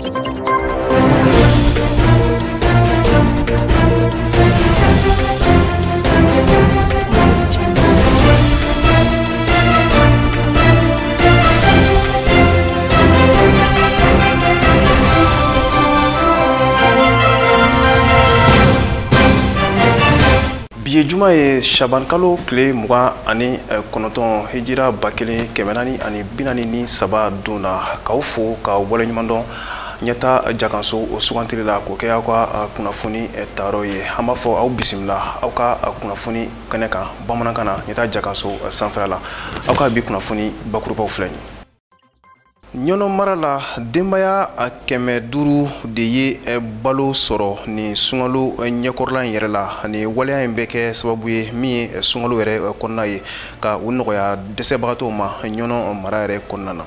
Bi ye juma ye Shaban kalo tile 29 hijira 1443 don na k'aw fo ka waleɲuman dɔn ɲɛta jakanso o sugantili la k'o kɛ aw ka kunnafoni tayɔrɔ ye. An b'a fɔ aw bisimila aw ka kunnafoni kɛnɛ kan bamanankan na ɲɛta jakanso sanfɛla la. Aw ka bi kunnafoni bakurubaw filɛ nin ye. Ɲɔnɔ mara la denbaya 500 de ye balo sɔrɔ nin sunkalo ɲɛkɔrɔla in yɛrɛ la. Ni waleya in bɛ kɛ sababu ye min ye sunkalo yɛrɛ kɔnɔna ye ka u nɔgɔya dɛsɛbagatɔw ma Ɲɔnɔ mara yɛrɛ kɔnɔna na.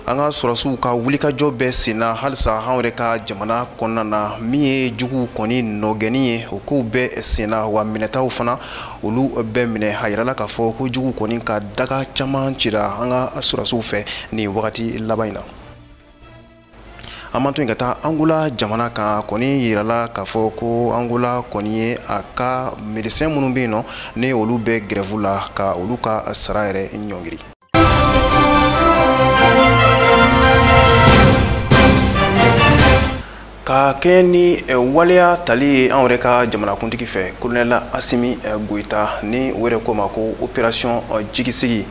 An ka sɔrɔsiw ka wulikajɔ bɛɛ senna halisa anw yɛrɛ ka jamana kɔnɔna na min ye juguw kɔni nɔgɛnni ye o kow bɛɛ senna wa minɛtaw fana olu bɛɛ minɛ. A yirala k'a fɔ ko juguw kɔni ka daga caman cira an ka sɔrɔsiw fɛ nin wagati laban in na. An b'an to yen ka taa Angola jamana kan kɔni yirala k'a fɔ ko Angola kɔni ye a ka médecin minnu bɛ yen nɔ ni olu bɛ grève la ka olu ka sara yɛrɛ ɲɔngiri. Ka kɛɲɛ ni waleya tali ye anw yɛrɛ ka jamanakuntigi fɛ colonel Assimi Goïta ni o yɛrɛ ko ma ko opération jigisigi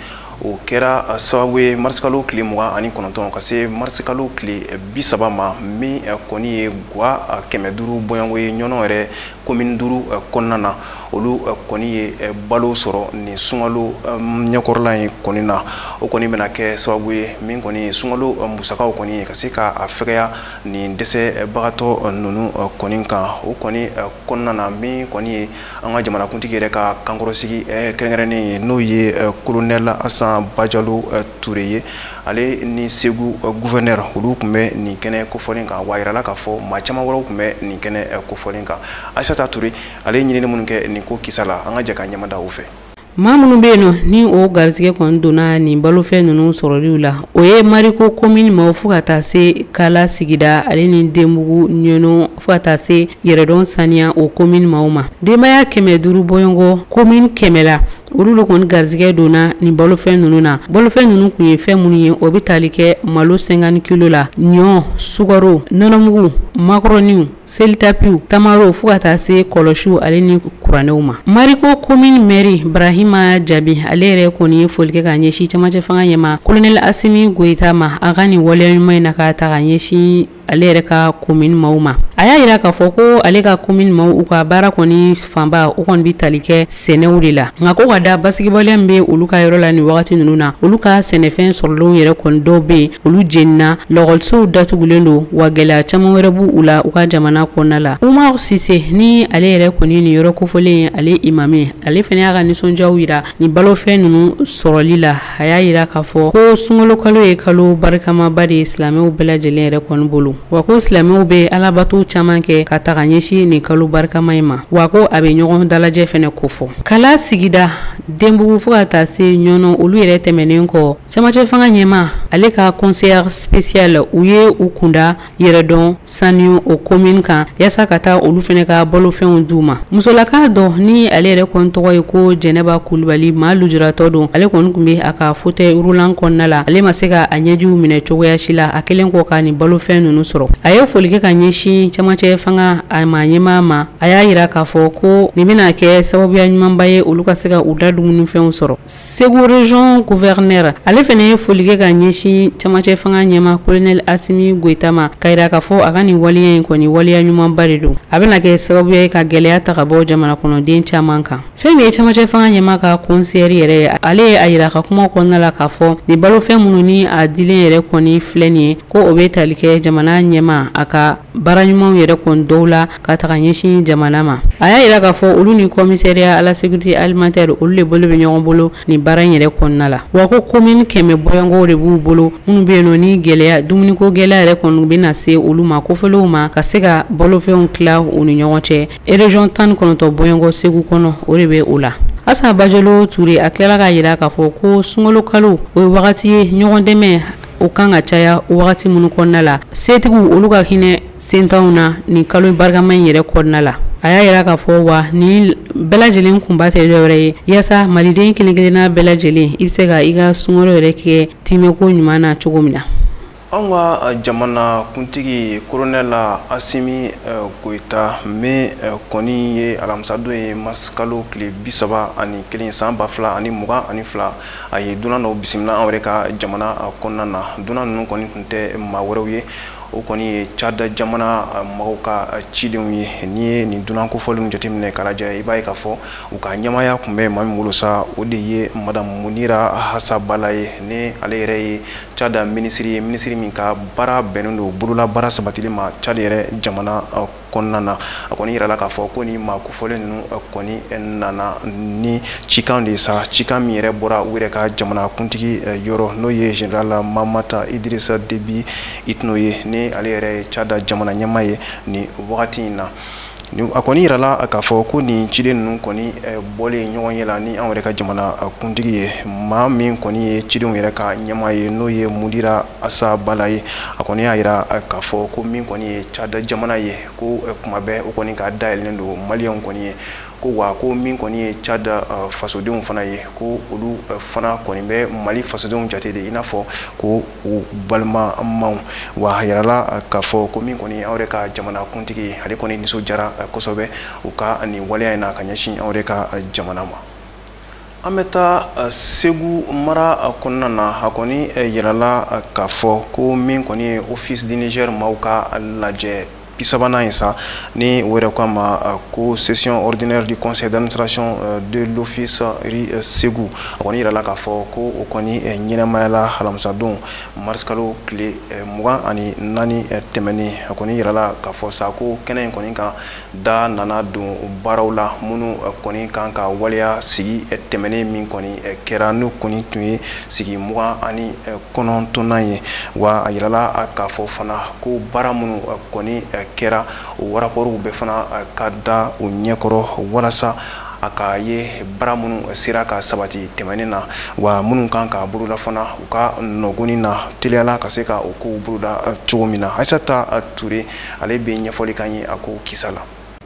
o kɛra sababu ye marisikalo tile 29 ka se marisikalo tile 30 ma min kɔni ye gwa 500 bɔɲɔgɔnko ye Ɲɔnɔ yɛrɛ commune 5 kɔnɔna na olu kɔni ye balo sɔrɔ nin sunkalo ɲɛkɔrɔla in kɔni na. O kɔni bɛna kɛ sababu ye min kɔni ye sunkalo musakaw kɔni ye ka se k'a fɛgɛya nin dɛsɛbagatɔ ninnu kɔni kan. O kɔni kɔnɔna na min kɔni ye an ka jamanakuntigi yɛrɛ ka kankɔrɔsigi kɛrɛnkɛrɛnnen ye n'o ye colonel Asan Bajalo Ture ye ale ni Segu gouverneur olu tun bɛ nin kɛnɛ kofɔlen kan wa a yirala k'a fɔ maa caman wɛrɛw tun bɛ nin kɛnɛ kofɔlen kan. Aïssata Ture ale ye ɲinini minnu kɛ nin ko kisa la an ka jɛ ka ɲɛmada o fɛ. Maa minnu bɛ yen nɔ ni o garisɛgɛ kɔni donna nin balofɛn ninnu sɔrɔliw la o ye Mariko commune maaw fo ka taa se Kala sigida ale ni Denbugu Ɲɔnɔ fo ka taa se Yɛrɛdɔn Saniya o commune maaw ma. Denbaya 500 bɔɲɔgɔn commune 100 la olu de kɔni garisɛgɛ donna nin balofɛn ninnu na. Balofɛn ninnu tun ye fɛn minnu ye o bɛ tali kɛ malo 50 kilo la, ɲɔ, sukaro, nɔnɔmugu, makɔrɔniw, selitapiw, tamaro fo ka taa se kɔlɔsiw ale ni kuranɛw ma. Mariko commune maire Brahima Jabi ale yɛrɛ kɔni ye foli kɛ ka ɲɛsin cɛmancɛ fanga ɲɛma colonel Assimi Goïta ma a ka nin waleya ɲuman in na k'a ta ka ɲɛsin ale yɛrɛ ka commune maaw ma. A y'a yira k'a fɔ ko ale ka commune maaw u ka baara kɔni fanba o kɔni bɛ tali kɛ sɛnɛw de la, nka ko ka da basigibaliya min bɛ olu ka yɔrɔ la nin wagati ninnu na olu ka sɛnɛfɛn sɔrɔlenw yɛrɛ kɔni dɔw bɛ yen olu jenina, lɔgɔlisow datugulen don wa gɛlɛya caman wɛrɛ b'u la u ka jamana kɔnɔna la. Umar Sise ni ale yɛrɛ kɔni nin yɔrɔ kofɔlen ye ale imami ale fana y'a ka nisɔndiyaw yira nin balofɛn ninnu sɔrɔli la. A y'a yira k'a fɔ ko sunkalo kalo ye kalo barikamaba de ye silamɛw bɛɛ lajɛlen yɛrɛ kɔni bolo wa ko silamɛw bɛ alabato caman kɛ ka taga ɲɛsin nin kalo barikama in ma wa ko a bɛ ɲɔgɔn dalajɛ fɛnɛ kofɔ. Kala sigida Denbugu fo ka taa se Ɲɔnɔ olu yɛrɛ tɛmɛnen kɔ cɛmancɛ fanga ɲɛma ale ka conseiller spécial u ye u kunda Yɛrɛdɔn Saniyo o commune kan yaasa ka taa olu fɛnɛ ka balofɛnw d'u ma. Musolaka dɔ ni ale yɛrɛ kɔni tɔgɔ ye ko Jɛnɛba Kulibali maa lujuratɔ don ale kɔni tun bɛ a ka fauteuil roulant kɔnɔna la ale ma se ka a ɲɛjiw minɛ cogoya si la a kɛlen kɔ ka nin balofɛn ninnu sɔrɔ. A ye foli kɛ ka ɲɛsin cɛmancɛ fanga a maa ɲɛmaa ma. A y'a yira k'a fɔ ko nin bɛna kɛ sababuya ɲumanba ye olu ka se ka u da dumunifɛnw sɔrɔ. Segu région gouverneur ale fɛnɛ ye foli kɛ ka ɲɛsin cɛmancɛ fanga ɲɛma colonel Assimi Goïta ma ka yira k'a fɔ a ka nin waleya in kɔni waleya ɲumanba de don. A bɛna kɛ sababuya ye ka gɛlɛya ta ka bɔ jamana kɔnɔden caman kan. Fɛn min ye cɛmancɛ fanga ɲɛma ka conseiller yɛrɛ ye ale ye a yira ka kuma kɔnɔna la k'a fɔ nin balofɛn minnu ni a dilen yɛrɛ kɔni filɛ nin ye ko o bɛ tali kɛ jamana ɲɛma a ka baara ɲumanw yɛrɛ kɔni dɔw la ka taga ɲɛsin jamana ma. A y'a yira k'a fɔ olu ni commissariat à la sécurité alimentaire olu de bolo bɛ ɲɔgɔn bolo nin baara in yɛrɛ kɔnɔna la wa ko commune 100 bɔɲɔgɔnw de b'u bolo minnu bɛ yen nɔ ni gɛlɛya dumuniko gɛlɛya yɛrɛ kɔni bɛna se olu ma kofɔlenw ma ka se ka balofɛnw tila u ni ɲɔgɔn cɛ. Région 19 bɔɲɔgɔn Segu kɔnɔ o de bɛ o la. Asa Bajalo Ture a tilala k'a yira k'a fɔ ko sunkalo kalo o ye wagati ye ɲɔgɔn dɛmɛ o kan ka caya wagati minnu kɔnɔna la, setigiw olu ka hinɛ sentanw na nin kalo barikama in yɛrɛ kɔnɔna la. A y'a yira k'a fɔ wa ni bɛɛ lajɛlen kunba tɛ dɔwɛrɛ ye, yaasa maliden kelen kelenna bɛɛ lajɛlen i bɛ se ka i ka sunkalo yɛrɛ kɛ timɛko ɲuman na cogo min na. An ka jamana kuntigi colonel Assimi Goïta min kɔni ye alamisadon ye mars kalo tile 31 san 2022, a ye dunan dɔw bisimila an yɛrɛ ka jamana kɔnɔna na. Dunan ninnu kɔni tun tɛ maa wɛrɛw ye, o kɔni ye Tchad jamana mɔgɔw ka cidenw ye. N'i ye nin dunan kofɔlenw jateminɛ k'a lajɛ, i b'a ye k'a fɔ u ka ɲɛmaaya tun bɛ maa min bolo sa, o de ye madame Munira Hasabala ye, ni ale yɛrɛ ye Tchad minisiri ye, minisiri min ka baara bɛnnen don bololabaara sabatili ma Tchad yɛrɛ jamana kɔnɔna na. A kɔni yirala k'a fɔ ko ni maa kofɔlen ninnu kɔni nana ni cikan de ye sa, cikan min yɛrɛ bɔra u yɛrɛ ka jamana kuntigi yɔrɔ, n'o ye général Mahamat Idrissa Déby Itno ye, ni ale yɛrɛ ye Tchad jamana ɲɛmaa ye nin wagati in na. A kɔni yirala k'a fɔ ko nin ciden ninnu kɔni bɔlen ɲɔgɔn ye la ni anw yɛrɛ ka jamana kuntigi ye, maa min kɔni ye cidenw yɛrɛ ka ɲɛmaa ye, n'o ye Mudira Asabala ye, a kɔni y'a yira k'a fɔ ko min kɔni ye Tchad jamana ye, ko kuma bɛɛ o kɔni ka dayɛlɛlen don maliyɛnw kɔni ye, ko wa ko min kɔni ye Tchad fasodenw fana ye, ko olu fana kɔni bɛ Mali fasodenw jate de i n'a fɔ ko u balimamaw. Wa a yirala k'a fɔ ko min kɔni ye anw yɛrɛ ka jamana kuntigi ye, ale kɔni nisɔndiyara kosɛbɛ u ka nin waleya in na ka ɲɛsin anw yɛrɛ ka jamana ma. An bɛ taa Segu mara kɔnɔna na. A kɔni yirala k'a fɔ ko min kɔni ye Office du Niger maaw ka lajɛ 30nan ye sa, ni o yɛrɛ ko a ma ko session ordinaire du conseil d'administration de l'office riz Segu, a kɔni yirala k'a fɔ ko o kɔni ɲɛnɛmayala alamisadon mars kalo tile 24 tɛmɛnen. A kɔni yirala k'a fɔ sa ko kɛnɛ in kɔni kan da nana don baaraw la minnu kɔni kan ka waleya sigi tɛmɛnen min kɔni kɛra, n'o kɔni tun ye sigi 29nan ye. Wa a yirala k'a fɔ fana ko baara minnu kɔni kɛra, o rapportw bɛɛ fana ka da o ɲɛkɔrɔ walasa a ka ye baara minnu sera ka sabati tɛmɛnen na, wa minnu kan ka boloda fana u ka nɔgɔni na teliyala ka se ka o kow boloda cogo min na. Aïssata Touré ale bɛ ɲɛfɔli k'an ye a ko kisa la.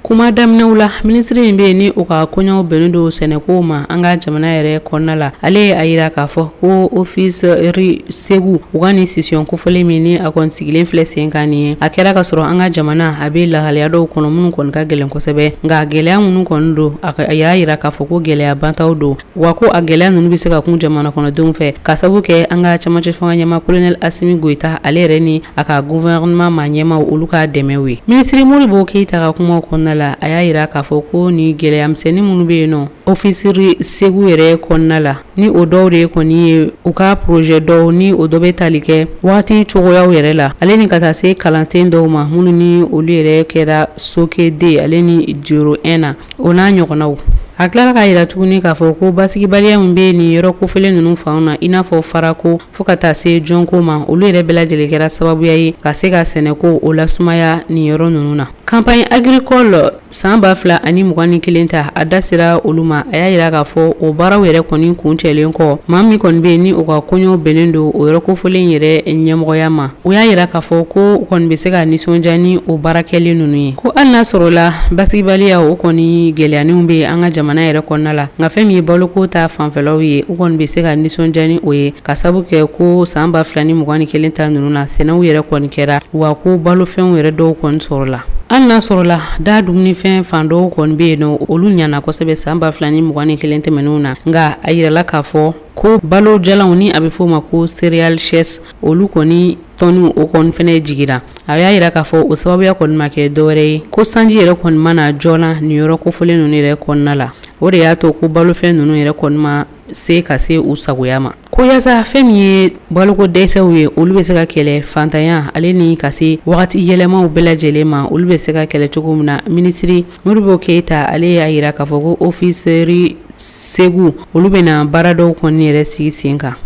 Kuma daminɛw la, minisiri in bɛ yen ni o ka koɲɛw bɛnnen don sɛnɛko ma an ka jamana yɛrɛ kɔnɔna la, ale ye a yira k'a fɔ ko Office riz Segu u ka nin session kofɔlen min ni a kɔni sigilen filɛ sen kan nin ye, a kɛra ka sɔrɔ an ka jamana a bɛ lahalaya dɔw kɔnɔ minnu kɔni ka gɛlɛn kosɛbɛ. Nka gɛlɛya minnu kɔni don, a y'a yira k'a fɔ ko gɛlɛya bantaw don, wa ko a gɛlɛya ninnu bɛ se ka kun jamana kɔnɔdenw fɛ ka sababu kɛ an ka camancɛ fanga ɲɛmaa colonel Assimi Goïta ale yɛrɛ ni a ka gouvernement maa ɲɛmaaw olu ka dɛmɛw ye. Minisiri Modibo Keyita ka kumaw kɔnɔna la, a y'a yira k'a fɔ ko ni gɛlɛya misɛnnin minnu bɛ yen nɔ Office riz Segu yɛrɛ kɔnɔna la, ni o dɔw de kɔni ye u ka projet dɔw ni o dɔ bɛ tali kɛ waati cogoyaw yɛrɛ la, ale ni ka taa se kalansen dɔw ma minnu ni olu yɛrɛ kɛra Sokede ale ni Joro 1 na, o n'a ɲɔgɔnnaw. A tilara k'a yira tuguni k'a fɔ ko basigibaliya min bɛ nin yɔrɔ kofɔlen ninnu fanw na, i n'a fɔ farako fo ka taa se jɔnko ma, olu yɛrɛ bɛɛ lajɛlen kɛra sababuya ye ka se ka sɛnɛko o lasumaya nin yɔrɔ ninnu na. Campagne agricole san 2021 ta, a da sera olu ma. A y'a yira k'a fɔ o baaraw yɛrɛ kɔni kuncɛlen kɔ, maa min kɔni bɛ yen ni o ka koɲɛw bɛnnen don o yɔrɔ kofɔlen yɛrɛ ɲɛmɔgɔya ma, o y'a yira k'a fɔ ko u kɔni bɛ se ka nisɔndiya ni o baara kɛlen ninnu ye. Ko hali n'a sɔrɔla basigibaliya o kɔni gɛlɛyaninw bɛ an ka jamana yɛrɛ kɔnɔna la, nka fɛn min ye baloko ta fanfɛlaw ye, u kɔni bɛ se ka nisɔndiya ni o ye ka sababu kɛ ko san 2021 ta ninnu na, sɛnɛw yɛrɛ kɔni kɛra, wa ko balofɛnw yɛrɛ dɔw kɔni sɔrɔla. Hali n'a sɔrɔla da dumunifɛn fan dɔw kɔni bɛ yen nɔ, olu ɲana kosɛbɛ san 2021 tɛmɛnenw na, nka a yirala k'a fɔ ko balo jalanw ni a bɛ f'o ma ko céréales sèches, olu kɔni tɔniw o kɔni fɛnɛ jigira. A y'a yira k'a fɔ o sababuya kɔni ma kɛ dɔwɛrɛ ye ko sanji yɛrɛ kɔni ma na joona nin yɔrɔ kofɔlen ninnu yɛrɛ kɔnɔna la, o de y'a to ko balofɛn ninnu yɛrɛ kɔni ma se ka se u sagoya ma. Ko yaasa fɛn min ye baloko dɛsɛw ye, olu bɛ se ka kɛlɛ fantanya ale ni ka se wagati yɛlɛmaw bɛɛ lajɛlen ma, olu bɛ se ka kɛlɛ cogo min na. Minisiri Modibo Keyita ale y'a yira k'a fɔ ko Office riz Segu olu bɛna baara dɔw kɔni yɛrɛ sigi sen kan.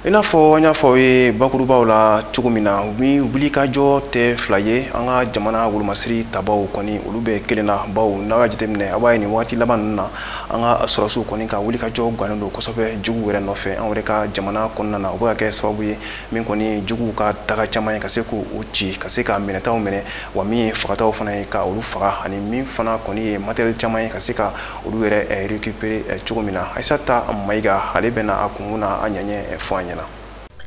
I n'a fɔ n y'a fɔ aw ye bakurubaw la cogo min na, min wulikajɔ tɛ fila ye, an ka jamana wolomasiri tabaw kɔni olu bɛ kelen na, bawo n'aw y'a jateminɛ, aw b'a ye nin waati laban ninnu na, an ka sɔrɔsiw kɔni ka wulikajɔ gannen don kosɛbɛ juguw yɛrɛ nɔfɛ an yɛrɛ ka jamana kɔnɔna na. O bɛ ka kɛ sababu ye min kɔni juguw ka daga caman ye ka se k'u ci, ka se ka minɛtaw minɛ, wa min ye fagataw fana ye ka olu faga, ani min fana kɔni ye matériel caman ye ka se ka olu yɛrɛ récupérer cogo min na. Aïssata Maïga, ale bɛna a kunkun na a ɲɛɲɛ fɔ an ɲɛna.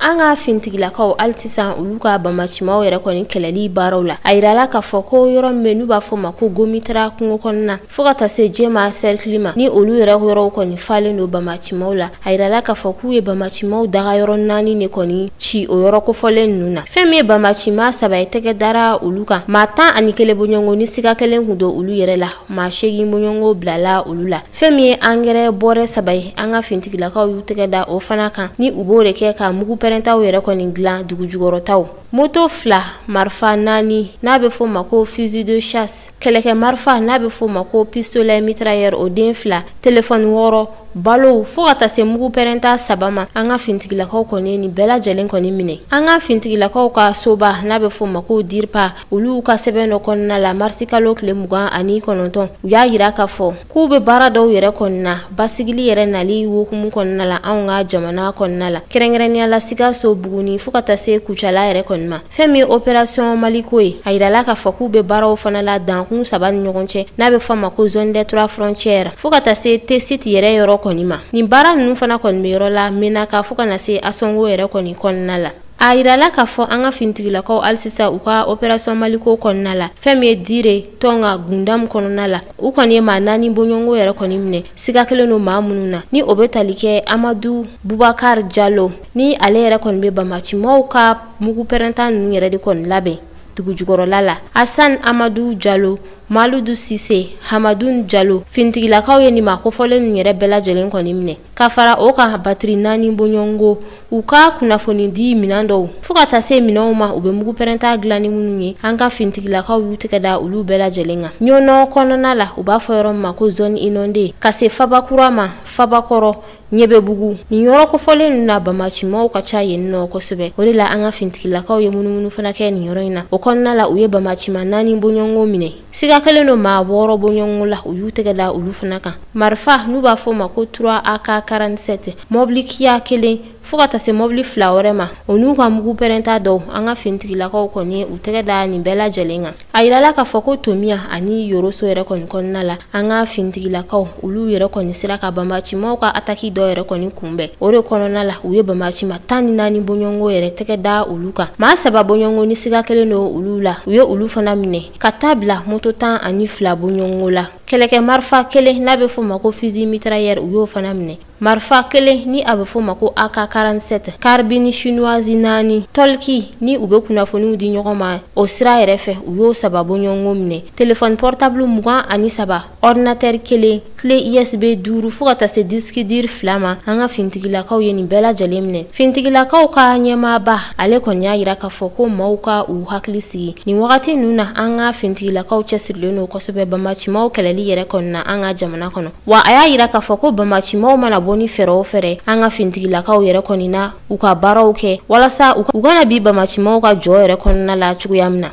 An ka fintigilakaw hali sisan olu ka bamacimaw yɛrɛ kɔni kɛlɛli baaraw la, a yirala k'a fɔ ko yɔrɔ min bɛ n'u b'a fɔ ma ko Gomitara kungo kɔnɔna fo ka taa se Jema cercle ma, ni olu yɛrɛ yɔrɔw kɔni falen don bamacimaw la. A yirala k'a fɔ k'u ye bamacimaw daga yɔrɔ 4 de kɔni ci o yɔrɔ kofɔlen ninnu na. Fɛn min ye bamacima 3 ye, tɛgɛ dara olu kan, maa 11 bɔɲɔgɔnko ni siga kelen kun don olu yɛrɛ la, maa 8 bɔɲɔgɔnko bilala olu la. Fɛn min ye angɛrɛ bɔrɛ 3 ye, an ka fintigilakaw y'u tɛgɛ da o fana kan, ni u b'o de kɛ ka mugu pɛrɛntaw yɛrɛ kɔni dilan dugujukɔrɔtaw. Moto 2, marifa 4 n'a bɛ f'o ma ko fusil de chasse, kɛlɛkɛ marifa n'a bɛ f'o ma ko pistolet mitrailleur o den 2, téléphone 6, balow fo ka taa se mugu pɛrɛnta 3 ma. An ka fintigilakaw kɔni nin bɛɛ lajɛlen kɔni minɛ. An ka fintigilakaw ka soba n'a bɛ f'o ma ko DIRPA, olu ka sɛbɛn dɔ kɔnɔna la marisi kalo tile 29, u y'a yira k'a fɔ k'u bɛ baara dɔw yɛrɛ kɔni na basigili yɛrɛ nali hukumu kɔnɔna la anw ka jamana kɔnɔna la, kɛrɛnkɛrɛnnenya la Sikaso, Buguni fo ka taa se Kucala yɛrɛ kɔni ma. Fɛn min ye opération Maliko ye, a yirala k'a fɔ k'u bɛ baaraw fana la dankun 3 ni ɲɔgɔn cɛ n'a bɛ fɔ a ma ko zone des 3 frontières fo ka taa se Tessit yɛrɛ yɔrɔ kɔni ma. Nin baara ninnu fana kɔni bɛ yɔrɔ la Menaka fo ka na se Asongo yɛrɛ kɔni kɔnɔna la. A yirala k'a fɔ an ka fintigilakaw hali sisan u ka opération Maliko kɔnɔna la, fɛn min ye Dire Tɔnga Gundam kɔnɔna la, u kɔni ye maa 4 bɔɲɔgɔnko yɛrɛ kɔni minɛ, siga kelen don maa minnu na, ni o bɛ tali kɛ Amadu Bubakar Jalo, ni ale yɛrɛ kɔni bɛ bamacimaw ka mugu pɛrɛnta ninnu yɛrɛ de kɔni labɛn dugujukɔrɔla la, Asan Amadu Jalo, Maludu Sise, Hamadun Jalo. Fintigilakaw ye nin maa kofɔlen ninnu yɛrɛ bɛɛ lajɛlen kɔni minɛ. Ka fara o kan, batiri 4 bɔɲɔgɔnko, u ka kunnafoni di minɛn dɔw fo ka taa se minɛnw ma u bɛ mugu pɛrɛnta dilan ni minnu ye, an ka fintigilakaw y'u tɛgɛ da olu bɛɛ lajɛlen kan. Ɲɔnɔ kɔnɔna la, u b'a fɔ yɔrɔ min ma ko zone inondée, ka se Fabakura ma, Fabakɔrɔ, Ɲɛbɛbugu. Nin yɔrɔ kofɔlen ninnu na bamacimaw ka ca yen nɔ kosɛbɛ. O de la an ka fintigilakaw ye munumunu fana kɛ nin yɔrɔ in na. O kɔnɔna la, u ye bamacima 4 bɔɲɔgɔnko minɛ, siga kelen don maa 6 bɔɲɔgɔnko la, u y'u tɛgɛ da olu fana kan. Marifa n'u b'a fɔ o ma ko 3 AK 47, mɔbili Kia 1 fo ka taa se mɔbili 2 wɛrɛ ma, o n'u ka mugu pɛrɛnta dɔw, an ka fintigilakaw kɔni ye u tɛgɛ da nin bɛɛ lajɛlen kan. A yirala k'a fɔ ko Tomiya ani Yoroso yɛrɛ kɔni kɔnɔna la, an ka fintigilakaw olu yɛrɛ kɔni sera ka bamacimaw ka ataki dɔw yɛrɛ kɔni kunbɛn. O de kɔnɔna la, u ye bamacima 14 bɔɲɔgɔnko yɛrɛ tɛgɛ da olu kan. Maa 3 bɔɲɔgɔnko ni siga kelen don olu la, u ye olu fana minɛ ka taa bila moto 12 bɔɲɔgɔnko la. Kɛlɛkɛ marifa 1 n'a bɛ f'o ma ko fusil mitrailleur, u y'o fana minɛ. Marifa 1 ni a bɛ f'o ma ko AK 47, carabine chinoise 4, tɔliki ni u bɛ kunnafoniw di ɲɔgɔn ma o sira yɛrɛ fɛ, u y'o 3 bɔɲɔgɔnko minɛ. Téléphone portable 23, ordinateur 1, clé USB 5 fo ka taa se disque dur 2 ma, an ka fintigilakaw ye nin bɛɛ lajɛlen minɛ. Fintigilakaw ka ɲɛmaaba ale kɔni y'a yira k'a fɔ ko maaw ka u hakili sigi nin wagati ninnu na, an ka fintigilakaw cɛsirilen don kosɛbɛ bamacimaw kɛlɛli yɛrɛ kɔni na an ka jamana kɔnɔ. Wa a y'a yira k'a fɔ ko bamacimaw mana bɔ ni fɛɛrɛ o fɛɛrɛ, an ka fintigilakaw yɛrɛ kɔni na u ka baaraw kɛ walasa u kana bi bamacimaw ka jɔ yɛrɛ kɔnɔna la cogoya min na.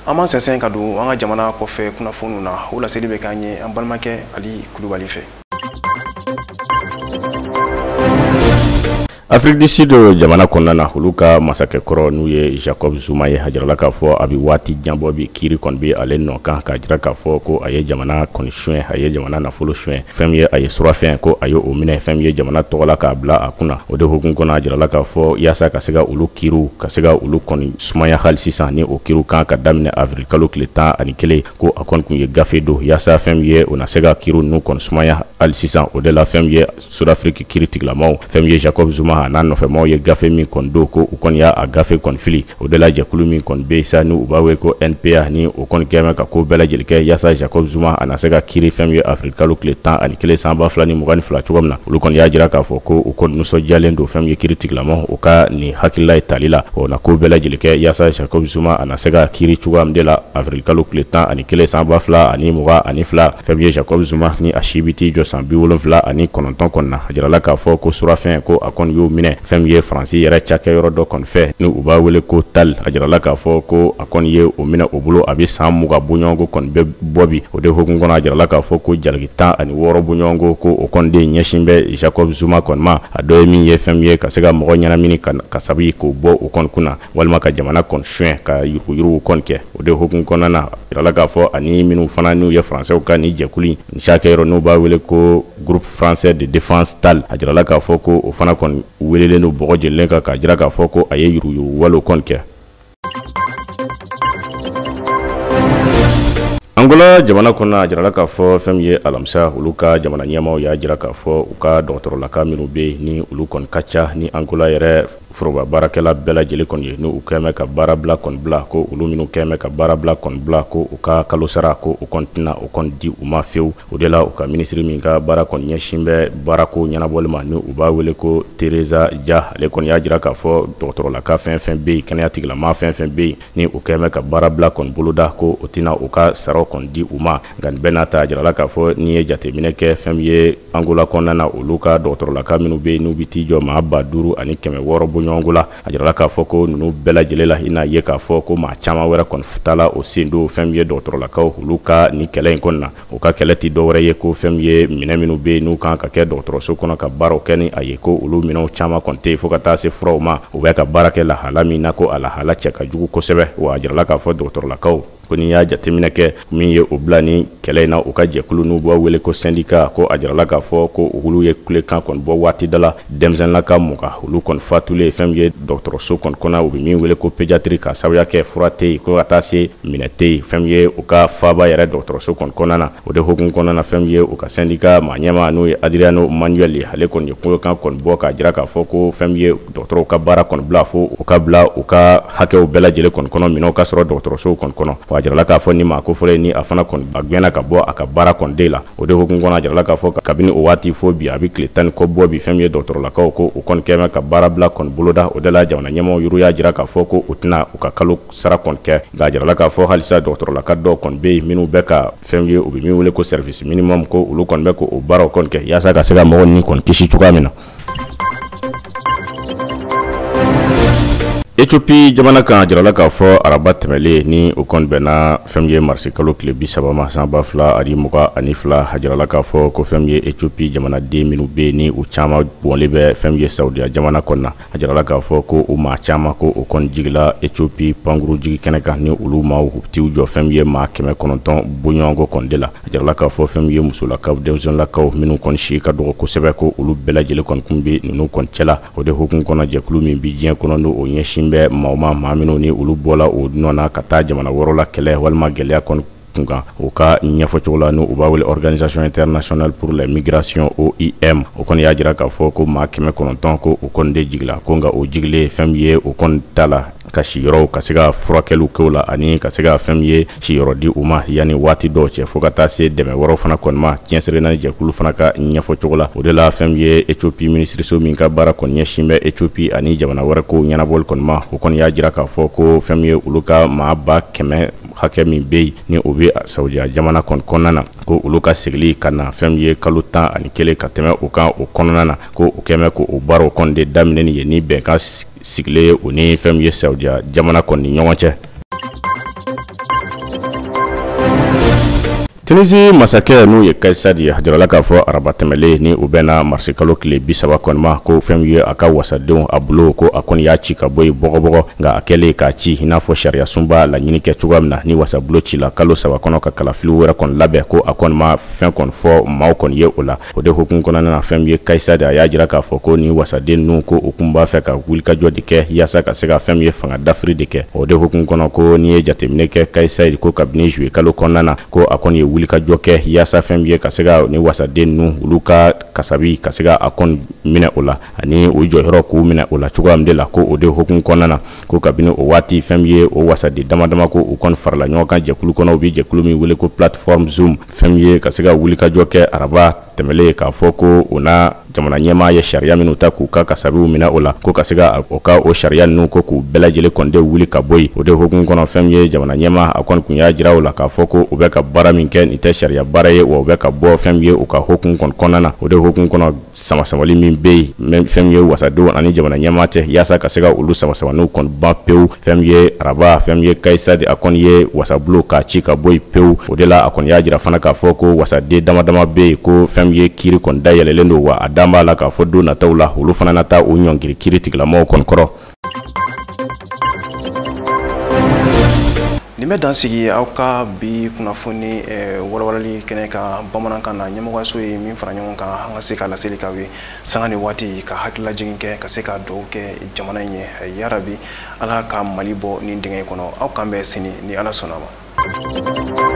An b'an sɛnsɛn ka don an ka jamana kɔfɛ kunnafoniw na, o laseli bɛ k'an ye an balimakɛ Ali Kulubali fɛ. Afrique du Sud jamana kɔnɔna na, olu ka masakɛ kɔrɔ n'u ye Jacob Zuma ye, a jirala k'a fɔ a bɛ waati jan bɔ bi kiiri kɔni bɛ ale nɔ kan, k'a jira k'a fɔ ko a ye jamana kɔni suɲɛ, a ye jamana nafolo suɲɛ, fɛn min ye a ye surafɛn ko a ye o minɛ, fɛn min ye jamana tɔgɔ la k'a bila a kunna. O de hukumu kɔnɔ, a jirala k'a fɔ yaasa ka se ka olu kiiriw ka se ka olu kɔni sumaya hali sisan, ni o kiiriw kan ka daminɛ avril kalo tile 11, ko a kɔni kun ye gafe don yaasa fɛn min ye o na se ka kiiriw ninnu kɔni sumaya hali sisan. O de la fɛn min ye Sud-Afrique kiiri tigilamaw, fɛn min ye Jacob Zuma a n'a nɔfɛmaw ye gafe min kɔni don, ko u kɔni y'a gafe kɔni fili. O de la jɛkulu min kɔni bɛ yen sa, ni u b'a wele ko NPA, ni o kɔni kɛlen bɛ ka ko bɛɛ lajɛlen kɛ yaasa Jacob Zuma a na se ka kiiri fɛn min ye avril kalo tile 11 san 2022 cogo min na, olu kɔni y'a jira k'a fɔ ko u kɔni nisɔndiyalen don fɛn min ye kiiri tigilamaw u ka nin hakilila ye tali la, o na ko bɛɛ lajɛlen kɛ yaasa Jacob Zuma a na se ka kiiri cogoya min de la avril kalo tile 11 san 2022. Fɛn min ye Jacob Zuma ni a si bɛ t'i jɔ san 79 kɔnɔna, a jirala k'a fɔ ko surafɛn ko a kɔni y'o y'o minɛ fɛn min ye Faransi yɛrɛ cakɛyɔrɔ dɔ kɔni fɛ ni u b'a wele ko TAL. A jirala k'a fɔ ko a kɔni ye o minɛ o bolo a bɛ san 20 bɔɲɔgɔnko kɔni bɛ bɔ bi. O de hukumu kɔnɔ a jirala k'a fɔ ko jalaki 16 bɔɲɔgɔnko ko o kɔni de ɲɛsin bɛ Jacob Zuma kɔni ma. A dɔ ye min ye fɛn min ye ka se ka mɔgɔ ɲɛnamini ka sabi k'o bɔ o kɔni kunna walima ka jamana kɔni suɲɛ ka yuruguyurugu kɔni kɛ. O de hukumu kɔnɔna na a jirala k'a fɔ ani minnu fana n'u ye Faransɛw ka ni jɛkulu in cakɛyɔrɔ n'u b'a wele ko Groupe français de défense TAL, a jirala k'a fɔ ko o fana kɔni welelen don bɔgɔ jenilen kan k'a jira k'a fɔ ko a ye yuruguyurugu walew kɔni kɛ. Angola jamana kɔnɔ a jirala k'a fɔ fɛn min ye alamisa olu ka jamana ɲɛmaaw y'a jira k'a fɔ u ka dɔgɔtɔrɔlaka minnu bɛ yen ni olu kɔni ka ca ni Angola yɛrɛ foroba baarakɛla bɛɛ lajɛlen kɔni ye n'u kɛlen bɛ ka baarabila kɔni bila ko olu minnu kɛlen bɛ ka baarabila kɔni bila ko u ka kalo sara ko u kɔni tɛna o kɔni di u ma fewu. O de la u ka minisiri min ka baara kɔni ɲɛsin bɛ baarako ɲɛnabɔli ma ni u b'a wele ko Teresa Ja, ale kɔni y'a jira k'a fɔ dɔgɔtɔrɔlaka fɛn fɛn bɛ yen kɛnɛya tigilama fɛn fɛn bɛ yen ni u kɛlen bɛ ka baarabila kɔni boloda ko o tɛna u ka saraw kɔni di u ma. Nka nin bɛɛ n'a ta a jirala k'a fɔ n'i ye jateminɛ kɛ fɛn min ye Angola kɔnɔna na olu ka dɔgɔtɔrɔlaka minnu bɛ yen n'u bɛ t'i jɔ maa 5600 bɔɲɔgɔnko la, a jirala k'a fɔ ko ninnu bɛɛ lajɛlen la i n'a ye k'a fɔ ko maa caman wɛrɛ kɔni taala o sen don fɛn min ye dɔgɔtɔrɔlakaw olu ka nin kɛlɛ in kɔni na. U ka kɛlɛ tɛ dɔwɛrɛ ye ko fɛn min ye minɛn minnu bɛ yen n'u kan ka kɛ dɔgɔtɔrɔso kɔnɔ ka baaraw kɛ ni a ye ko olu minɛnw caman kɔni tɛ yen fo ka taa se furaw ma. U bɛ ka baara kɛ lahala min na ko a lahala cɛ ka jugu kosɛbɛ. Wa a jirala k'a fɔ dɔgɔtɔrɔlakaw ko n'i y'a jateminɛ kɛ min ye o bila ni kɛlɛ in na u ka jɛkulu n'u b'a wele ko syndicat ko a jirala k'a fɔ ko olu ye kulekan kɔni bɔ waati da la denmisɛnninlaka 20 olu kɔni fatulen fɛn min ye dɔgɔtɔrɔso kɔni kɔnɔ u bɛ min wele ko pédiatrie ka sababuya kɛ fura tɛ yen ko ka taa se minɛ tɛ yen fɛn min ye u ka faaba yɛrɛ dɔgɔtɔrɔso kɔni kɔnɔna na. O de hukumu kɔnɔna na fɛn min ye u ka syndicat maa ɲɛmaa n'o ye Adriano Manuel ye, ale kɔni ye kulekan kɔni bɔ k'a jira k'a fɔ ko fɛn min ye dɔgɔtɔrɔw ka baara kɔni bila fo u ka bila u ka hakɛw bɛɛ lajɛlen kɔni kɔnɔ minɛnw ka sɔrɔ dɔgɔtɔrɔsow kɔni kɔnɔ. A jirala k'a fɔ ni maa ko fɔlɔ ni a fana kɔni a gɛnna ka bɔ a ka baara kɔni de la. O de hukumu kɔnɔ a jirala k'a fɔ kabini o waati fo bi a bɛ tile 10 kɔ bɔ bi fɛn min ye dɔgɔtɔrɔlakaw ko u kɔni kɛlen bɛ ka baarabila kɔni boloda. O de la jamana ɲɛmaaw yɛrɛ y'a jira k'a fɔ ko u tɛna u ka kalo sara kɔni kɛ. Nka a jirala k'a fɔ halisa dɔgɔtɔrɔlaka dɔw kɔni bɛ yen minnu bɛ ka fɛn ye u bɛ min wele ko service minimum ko olu kɔni bɛ k'o baaraw kɔni kɛ yaasa ka se ka mɔgɔw ni kɔni kisi cogoya min na. Ethiopie jamana kan a jirala k'a fɔ araba tɛmɛlen ni o kɔni bɛnna fɛn min ye marisi kalo tile 30 ma san 2022, a jirala k'a fɔ ko fɛn min ye Ethiopie jamanaden minnu bɛ yen ni u caman bɔnlen bɛ fɛn min ye Saudiya jamana kɔnɔ na, a jirala k'a fɔ ko u maa caman ko o kɔni jigila Ethiopie pankuru jigi kɛnɛ kan ni olu maaw t'iw jɔ fɛn min ye maa 900 bɔɲɔgɔnko kɔni de la. A jirala k'a fɔ fɛn min ye musolakaw denmisɛnninlakaw minnu kɔni si ka dɔgɔ kosɛbɛ ko olu bɛɛ lajɛlen kɔni kun bɛ ninnu kɔni cɛla. O de hukumu kɔnɔ jɛkulu min bɛ diɲɛ kɔnɔ n'o ɲɛsin bɛ maaw ma maa minnu ni olu bɔla o nɔ na ka taa jamana wɛrɛw la kɛlɛ walima gɛlɛya kɔni kunkan u ka ɲɛfɔcogo la n'u b'a wele Organisation internationale pour les migrations OIM, o kɔni y'a jira k'a fɔ ko maa 900 ko o kɔni de jigila ko nka o jigilen fɛn min ye o kɔni ta la ka siyɔrɔw ka se ka furakɛliw kɛ o la ani ka se ka fɛn min ye siyɔrɔ di u ma yanni waati dɔw cɛ fo ka taa se dɛmɛ wɛrɛw fana kɔni ma diɲɛ seleke naani jɛkulu fana ka ɲɛfɔcogo la. O de la fɛn min ye Ethiopie minisiriso min ka baara kɔni ɲɛsin bɛ Ethiopie ani jamana wɛrɛ kow ɲɛnabɔli kɔni ma, o kɔni y'a jira k'a fɔ ko fɛn min ye olu ka maa 100,000 hakɛ min bɛ yen ni o bɛ Saudiya jamana kɔni kɔnɔna na ko olu ka segili ka na fɛn min ye kalo 11 ka tɛmɛ o kan o kɔnɔna na ko o kɛlen bɛ k'o baaraw kɔni de daminɛ nin ye ni bɛnkan sigilen o ni fɛn min ye Saudiya jamana kɔni ni ɲɔgɔn cɛ. Tunisie masakɛ n'o ye Kais Saied ye, a jirala k'a fɔ araba tɛmɛlen ni o bɛnna marisi kalo tile 30 kɔni ma ko fɛn min ye a ka wasadenw a bolo ko a kɔni y'a ci ka bɔ yen bɔgɔbɔgɔ, nka a kɛlen k'a ci i n'a fɔ sariya sunba laɲini kɛ cogoya min na ni wasabulon cila kalo 3 kɔnɔ ka kalafili wɛrɛ kɔni labɛn ko a kɔni ma fɛn kɔni fɔ maaw kɔni ye o la. O de hukumu kɔnɔna na fɛn min ye Kais Saied a y'a jira k'a fɔ ko ni wasaden ninnu ko u kun b'a fɛ ka wulikajɔ de kɛ yaasa ka se ka fɛn min ye fanga dafiri de kɛ. O de hukumu kɔnɔ ko n'i ye jateminɛ kɛ Kais Saied ko kabini juillet kalo kɔnɔna na ko a kɔni ye wulikajɔ kɛ yaasa fɛn min ye ka se ka ni wasaden ninnu olu ka kasabi ka se ka a kɔni minɛ o la ani u jɔyɔrɔ k'u minɛ o la cogoya min de la ko o de hukumu kɔnɔna na ko kabini o waati fɛn min ye o wasaden dama dama ko u kɔni farala ɲɔgɔn kan jɛkulu kɔnɔ u bɛ jɛkulu min wele ko plateforme Zoom fɛn min ye ka se ka wulikajɔ kɛ araba tɛmɛlen k'a fɔ ko u na jamana ɲɛmaa ye sariya minnu ta k'u ka kasabiw minɛ o la, ko ka se ka o ka o sariya ninnu ko k'u bɛɛ lajɛlen kɔni de wuli ka bɔ yen. O de hukumu kɔnɔ, fɛn min ye jamana ɲɛmaa, a kɔni tun y'a jira o la k'a fɔ ko u bɛ ka baara min kɛ, nin tɛ sariya baara ye, wa u bɛ ka bɔ fɛn min ye u ka hukumu kɔni kɔnɔna na. O de hukumu kɔnɔ, samasamali min bɛ yen, fɛn min ye wasadenw ani jamana ɲɛmaa cɛ, yaasa ka se ka olu samasamaniw kɔni ban pewu, fɛn min ye araba, fɛn min ye Kais Saied, a kɔni ye wasabulon k'a ci ka bɔ yen pewu. O de la, a kɔni y'a jira fana k'a fɔ ko wasaden dama dama bɛ yen, ko fɛn min ye kiiri kɔni dayɛlɛlen don, wa a dan b'a la k'a fɔ don nataw la, olu fana na taa u ɲɔngiri kiiri tigilamɔgɔw kɔni kɔrɔ. Nin bɛ dan sigi aw ka bi kunnafoni walawalali kɛnɛ kan bamanankan na. Ɲɛmɔgɔyaso ye min fara ɲɔgɔn kan an ka se ka laseli k'aw ye sanga ni waati, ka hakililajigin kɛ, ka se ka dugawu kɛ jamana in ye. Yarabi, Ala ka Mali bɔ nin dingɛ kɔnɔ. Aw kan bɛn sini ni Ala sɔnna ma.